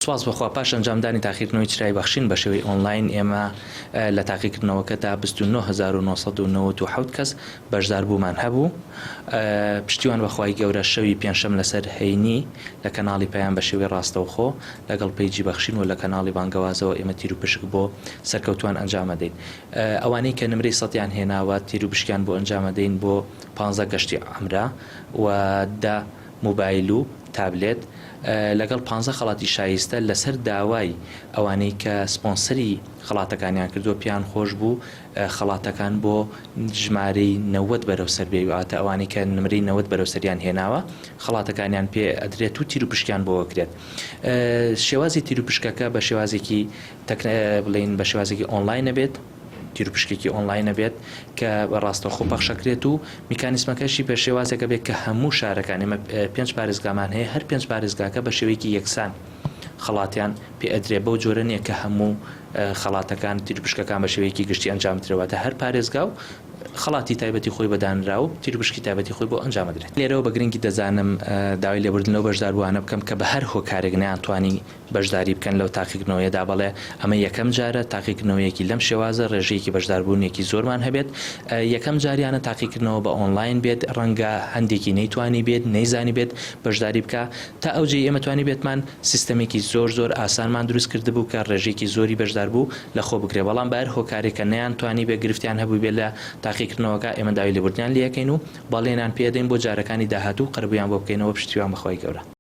سوپاس بۆ خوا پاش ئەنجامدانی تاقیکردنەوەی چرای بەخشین بە شێوەی ئۆنلاین ئێمە لە تاقیکردنەوەکەدا 29997 کەس بەشداربوومان هەبوو. پشتیوان بە خوای گەورە شەوی پێنجشەم لەسەر هەینی لە کەناڵی پەیام بە شێوەی ڕاستەوخۆ لەگەڵ پەیجی بەخشین و لە کەناڵی بانگەوازەوە ئێمە تیروپشک بۆ سەرکەوتووان ئەنجام ئەدەین. ئەوانەی کە نمرەی سەدیان هێناوە تیروپشکیان بۆ ئەنجام ئەدەین بۆ پانزە گەشتی عەمرە و دە مۆبایل و تابلێت لەگەڵ پانزە خەڵاتی شایستە لەسەر داوای ئەوانەی کە سپۆنسەری خەڵاتەکانیان کردووە پێیان خۆش بوو خەڵاتەکان بۆ ژمارەی 90 بەرەو سەر بێ واتە ئەوانەی کە نمرەی 90 بەرەو سەریان هێناوە خەڵاتەکانیان پێ ئەدرێت و تیروپشکیان بۆ ئەکرێت شێوازی تیروپشکەکە بە شێوازێکی بڵێین بە شێوازێکی ئۆنلاین ئەبێت تیروپشکێکی ئۆنلاین ئەبێت کە بە ڕاستەوخۆ پەخشەکرێت و میکانیسمەکەشی بە شێوازێکە بێت کە هەموو شارەکان ئێمە پێنج پارێزگامان هەیە هەر پێنج پارێزگاکە بە شێوەیەکی یەکسان خەڵاتیان پێ ئەدرێ بەو جۆرە نییە کە هەموو خەڵاتەکان تیروپشکەکان بە شێوەیەکی گشتی ئەنجام بدرێت واتە هەر پارێزگا و خەڵاتی تایبەتی خۆی بە دانرا و تیروپشکی تایبەتی خۆی بۆ ئەنجام ئەدرێت. لێرەوە بە گرنگی دەزانم داوای لێبوردن لەو بەشداربووانە بکەم کە بە هەر هۆکارێک نەیانتوانی بەشداری بکەن لەو تاقیکردنەوەیەدا، بەڵێ ئەمە یەکەم جارە تاقیکردنەوەیەکی لەم شێوازە ڕێژەیەکی بەشداربوونێکی زۆرمان هەبێت، یەکەم جاریانە تاقیکردنەوە بە ئۆنلاین بێت، ڕەنگە هەندێکی نەیتوانیبێت، نەیزانیبێت بەشداری بکا، تا ئەو جێی ئێمە توانیبێتمان سیستەمێکی زۆر زۆر ئاسانمان دروست کردبوو کە ڕێژەیەکی زۆری بەشداربوو لە خۆ بگرێ، بەڵام بە هەر هۆکارێک کە نەیانتوانیبێ گرفتیان هەبووبێ لە تاقیکردنەوەکە ئێمە داوای لێبوردنیان لێ ئەکەین و بەڵێنیان پێ ئەدەین بۆ جارەکانی داهاتوو قەرەبوویان بۆ بکەینەوە پشتیوان بە خوای گەورە.